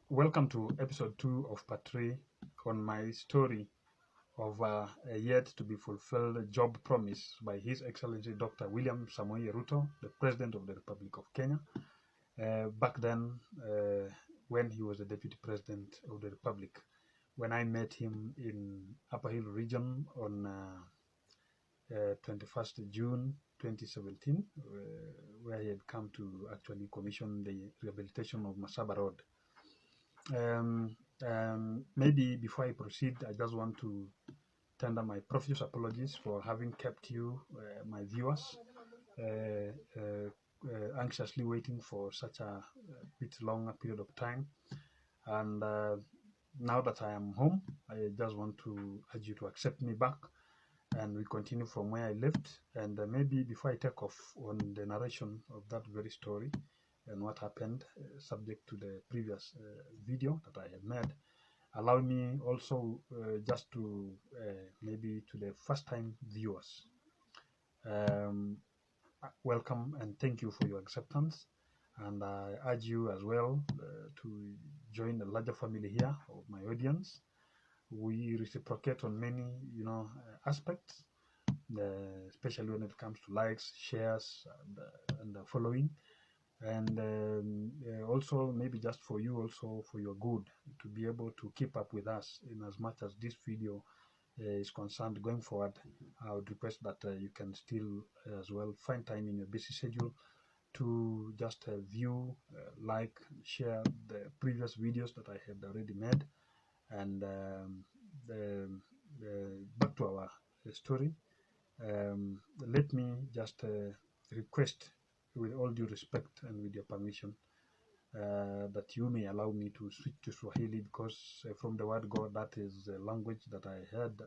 Welcome to episode 2 of part 3 on my story of a yet to be fulfilled job promise by His Excellency Dr. William Samoei Ruto, the President of the Republic of Kenya, back then when he was the Deputy President of the Republic, when I met him in Upperhill region on 21st June 2017, where he had come to actually commission the rehabilitation of Masaba Road. Maybe before I proceed, I just want to tender my profuse apologies for having kept you, my viewers, anxiously waiting for such a bit longer period of time. And now that I am home, I just want to urge you to accept me back, and we continue from where I left. And maybe before I take off on the narration of that very story and what happened, subject to the previous video that I had made, allow me also just to maybe to the first time viewers, welcome and thank you for your acceptance. And I urge you as well to join the larger family here of my audience. We reciprocate on many, aspects, especially when it comes to likes, shares, and following. And also maybe just for you, also for your good, to be able to keep up with us in as much as this video is concerned going forward. I would request that you can still as well find time in your busy schedule to just view, like, share the previous videos that I had already made. And back to our story, let me just request, with all due respect and with your permission, that you may allow me to switch to Swahili, because from the word go, that is the language that I had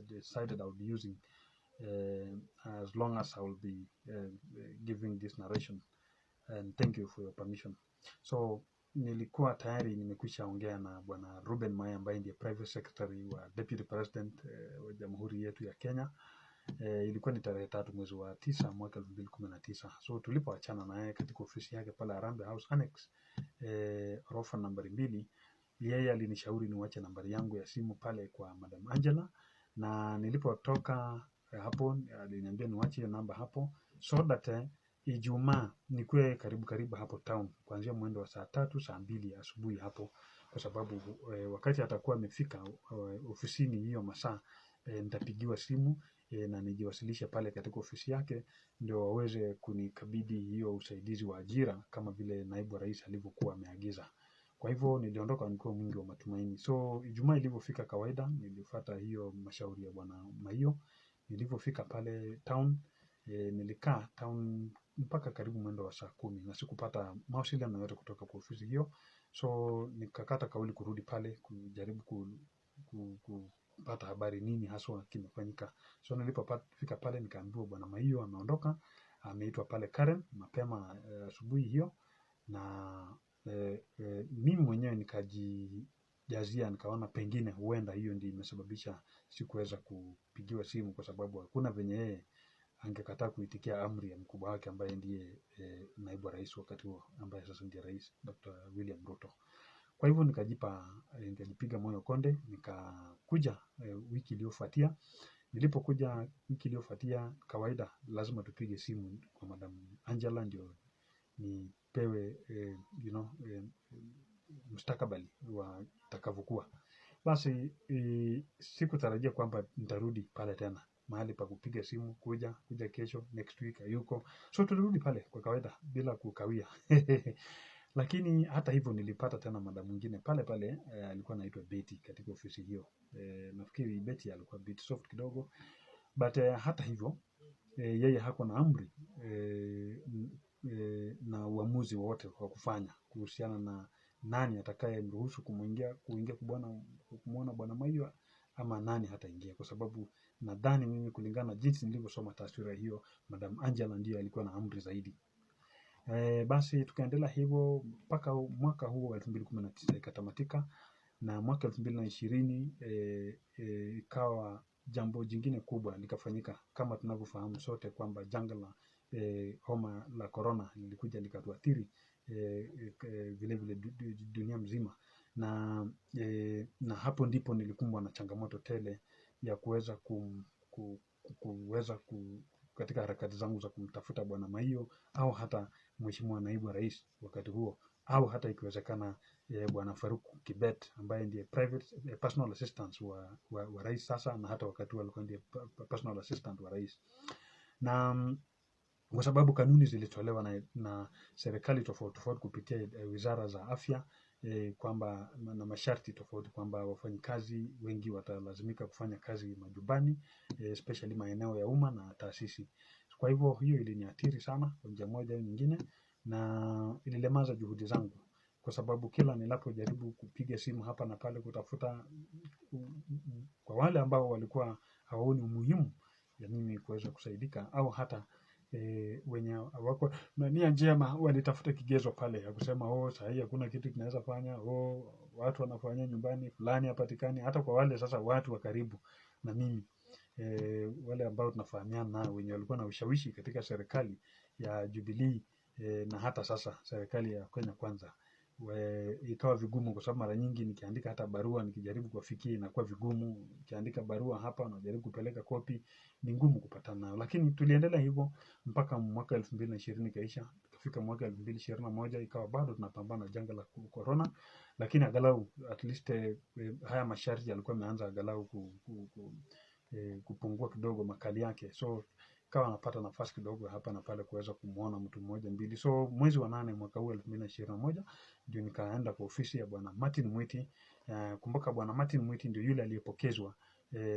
decided I would be using as long as I will be giving this narration. And thank you for your permission. So nilikuwa tayari nimekwisha ongea na Bwana Ruben Maiyo ambaye ndiye private secretary wa Deputy President wa Jamhuri yetu ya Kenya. Ilikuwa ni tarehe 3 mwezi wa 9 mwaka 2019. So tulipoachana naye katika ofisi yake pale Harambee House Annex, orofa nambari 2, yeye alinishauri niwache nambari yangu ya simu pale kwa Madam Angela, na nilipotoka hapo aliniambia niwache hiyo namba hapo so that Ijumaa nikuwe karibu karibu hapo town kuanzia mwendo wa saa 3 saa 2 asubuhi hapo, kwa sababu wakati atakuwa amefika ofisini hiyo masaa, nitapigiwa simu na nijiwasilishe pale katika ofisi yake ndio waweze kunikabidhi hiyo usaidizi wa ajira kama vile naibu wa rais alivyokuwa ameagiza. Kwa hivyo niliondoka nikiwa mwingi wa matumaini. So Ijumaa ilivyofika kawaida, nilifuata hiyo mashauri ya Bwana Maiyo. Nilivyofika pale town, nilikaa town mpaka karibu mwendo wa saa 10 na sikupata mawasiliano yoyote kutoka kwa ofisi hiyo. So nikakata kauli kurudi pale kujaribu kupata habari nini haswa kimefanyika. So nilipofika pale nikaambiwa Bwana Maiyo ameondoka, ameitwa pale Karen mapema asubuhi hiyo, na mimi mwenyewe nikajijazia, nikaona pengine huenda hiyo ndio imesababisha sikuweza kupigiwa simu, kwa sababu hakuna venye yeye angekataa kuitikia amri ya mkubwa wake ambaye ndiye naibu wa rais wakati huo, ambaye sasa ndiye rais Dr. William Ruto. Kwa hivyo nikajipiga moyo konde, nikakuja wiki iliyofuatia. Nilipokuja wiki iliyofuatia, kawaida lazima tupige simu kwa Madam Angela ndio nipewe mustakabali wa itakavyokuwa. Basi sikutarajia kwamba nitarudi pale tena mahali pa kupiga simu, kuja kesho, next week hayuko. So tulirudi pale kwa kawaida bila kukawia. Lakini hata hivyo nilipata tena madam mwingine pale pale, alikuwa anaitwa Betty katika ofisi hiyo. Nafikiri Betty alikuwa bit soft kidogo, but hata hivyo yeye hakuwa na amri na uamuzi wowote wa kufanya kuhusiana na nani atakayemruhusu kuingia kumuona Bwana Maiyo ama nani hataingia, kwa sababu nadhani mimi kulingana na jinsi nilivyosoma taswira hiyo, Madam Angela ndiye alikuwa na amri zaidi. Basi tukaendelea hivyo mpaka mwaka huo 2019 ikatamatika, na mwaka 2020 ikawa jambo jingine kubwa likafanyika. Kama tunavyofahamu sote kwamba janga la homa la corona lilikuja likatuathiri vile vile dunia mzima. Na hapo ndipo nilikumbwa na changamoto tele ya kuweza kuweza katika harakati zangu za kumtafuta Bwana Maiyo au hata Mheshimiwa Naibu wa Rais wakati huo, au hata ikiwezekana Bwana Faruk Kibet ambaye ndiye private personal assistant wa rais sasa, na hata wakati huo alikuwa ndiye personal assistant wa rais. Na kwa sababu kanuni zilitolewa na serikali tofauti tofauti kupitia wizara za afya kwamba na masharti tofauti kwamba wafanyikazi wengi watalazimika kufanya kazi majumbani, especially maeneo ya umma na taasisi. Kwa hivyo hiyo iliniathiri sana kwa njia moja au nyingine, na ililemaza juhudi zangu, kwa sababu kila ninapojaribu kupiga simu hapa na pale kutafuta kwa wale ambao walikuwa hawaoni umuhimu ya mimi kuweza kusaidika, au hata wenye wako na nia njema walitafuta kigezo pale ya kusema oh, sahi hakuna kitu kinaweza fanya, oh, watu wanafanya nyumbani fulani hapatikani. Hata kwa wale sasa watu wa karibu na mimi, wale ambao tunafahamiana nao wenye walikuwa na ushawishi katika serikali ya Jubilee, na hata sasa serikali ya Kenya Kwanza, ikawa vigumu kwa sababu mara nyingi nikiandika hata barua nikijaribu kuwafikia inakuwa vigumu. Nikiandika barua hapa najaribu kupeleka kopi ni ngumu kupatana nao, lakini tuliendelea hivyo mpaka mwaka 2020 ikaisha. Tukafika mwaka 2021 ikawa bado tunapambana na janga la corona, lakini angalau at least haya masharti yalikuwa yameanza angalau kupungua kidogo makali yake, so kawa napata nafasi kidogo hapa na pale kuweza kumuona mtu mmoja mbili. So mwezi wa 8 mwaka huu 2021 ndio nikaenda kwa ofisi ya Bwana Martin Mwiti. Kumbuka Bwana Martin Mwiti ndio yule aliyepokezwa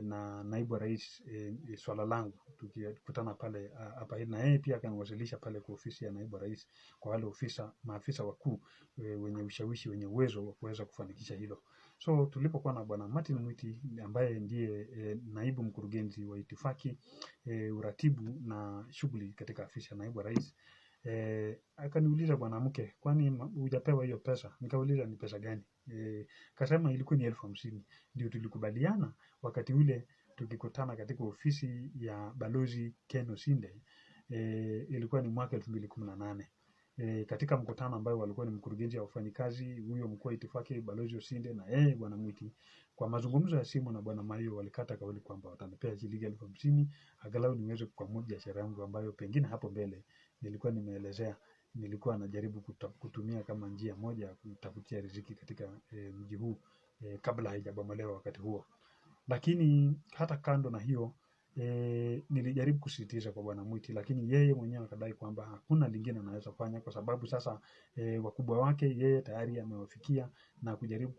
na naibu wa rais swala langu tukikutana pale hapa, na yeye pia akaniwasilisha pale kwa ofisi ya naibu wa rais kwa wale maafisa wakuu wenye ushawishi, wenye uwezo wa kuweza kufanikisha hilo. So tulipokuwa na Bwana Martin Mwiti ambaye ndiye naibu mkurugenzi wa itifaki, uratibu na shughuli katika afisi ya naibu wa rais, akaniuliza, bwana mke, kwani hujapewa hiyo pesa? Nikauliza ni pesa gani? Akasema ilikuwa ni 50,000. Ndio tulikubaliana wakati ule tukikutana katika ofisi ya Balozi Ken Osinde, ilikuwa ni mwaka 2018. Katika mkutano ambayo walikuwa ni mkurugenzi wa wafanyikazi huyo mkuu wa itifaki Balozi Osinde na yeye Bwana Mwiti, kwa mazungumzo ya simu na Bwana Maiyo walikata kauli kwamba watanipea shilingi 50,000 angalau niweze kukwamua biashara yangu ambayo pengine hapo mbele nilikuwa nimeelezea nilikuwa najaribu kutumia kama njia moja ya kutafutia riziki katika mji huu kabla haijabomolewa wakati huo. Lakini hata kando na hiyo, nilijaribu kusisitiza kwa Bwana Mwiti, lakini yeye mwenyewe akadai kwamba hakuna lingine anaweza fanya kwa sababu sasa wakubwa wake yeye tayari amewafikia na kujaribu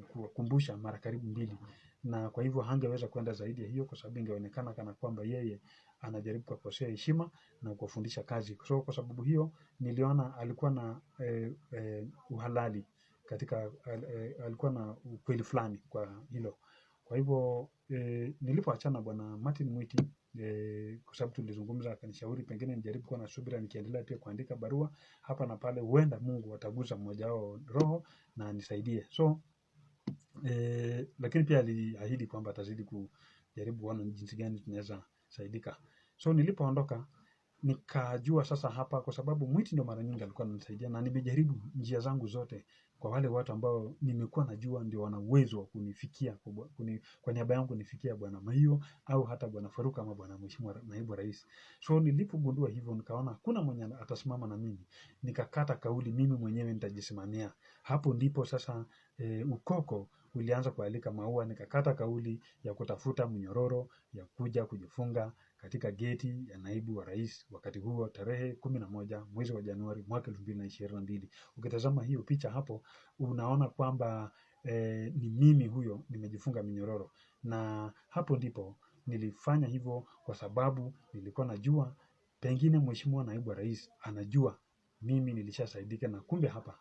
kuwakumbusha mara karibu mbili, na kwa hivyo hangeweza kwenda zaidi ya hiyo kwa sababu ingeonekana kana kwamba yeye anajaribu kuwakosea heshima na kuwafundisha kazi. So kwa sababu hiyo niliona alikuwa na uhalali katika alikuwa na ukweli fulani kwa hilo. Kwa hivyo nilipoachana Bwana Martin Mwiti, kwa sababu tulizungumza, akanishauri pengine nijaribu kuwa na subira nikiendelea pia kuandika barua hapa na pale, huenda Mungu atagusa mmoja wao roho na anisaidie. So lakini pia aliahidi kwamba atazidi kujaribu kuona jinsi gani tunaweza saidika. So nilipoondoka nikajua sasa hapa, kwa sababu Mwiti ndio mara nyingi alikuwa ananisaidia na nimejaribu njia zangu zote kwa wale watu ambao nimekuwa najua ndio wana uwezo wa kunifikia kwa niaba yangu kunifikia Bwana Maiyo au hata Bwana Faruk ama Bwana Mheshimiwa Naibu Rais. So nilipogundua hivyo nikaona hakuna mwenye atasimama na mimi, nikakata kauli mimi mwenyewe nitajisimamia. Hapo ndipo sasa ukoko ulianza kualika maua. Nikakata kauli ya kutafuta mnyororo ya kuja kujifunga katika geti ya naibu wa rais wakati huo tarehe 11 mwezi wa Januari mwaka 2022. Ukitazama hiyo picha hapo unaona kwamba ni mimi huyo nimejifunga minyororo, na hapo ndipo nilifanya hivyo kwa sababu nilikuwa najua pengine Mheshimiwa Naibu wa Rais anajua mimi nilishasaidika na kumbe hapa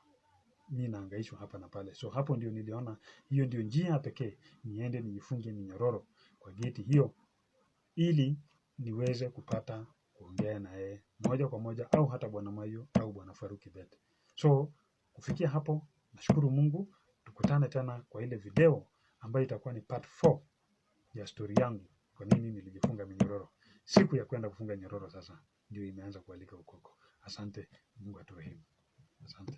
mimi naangaishwa hapa na pale. So hapo ndio niliona hiyo ndio njia pekee niende nijifunge minyororo kwa geti hiyo ili niweze kupata kuongea na yeye moja kwa moja au hata Bwana Maiyo au Bwana Faruk Kibet. So kufikia hapo nashukuru Mungu, tukutane tena kwa ile video ambayo itakuwa ni part 4 ya story yangu kwa nini nilijifunga minyororo. Siku ya kwenda kufunga nyororo sasa ndio imeanza kualika ukoko. Asante, Mungu aturehemu. Asante.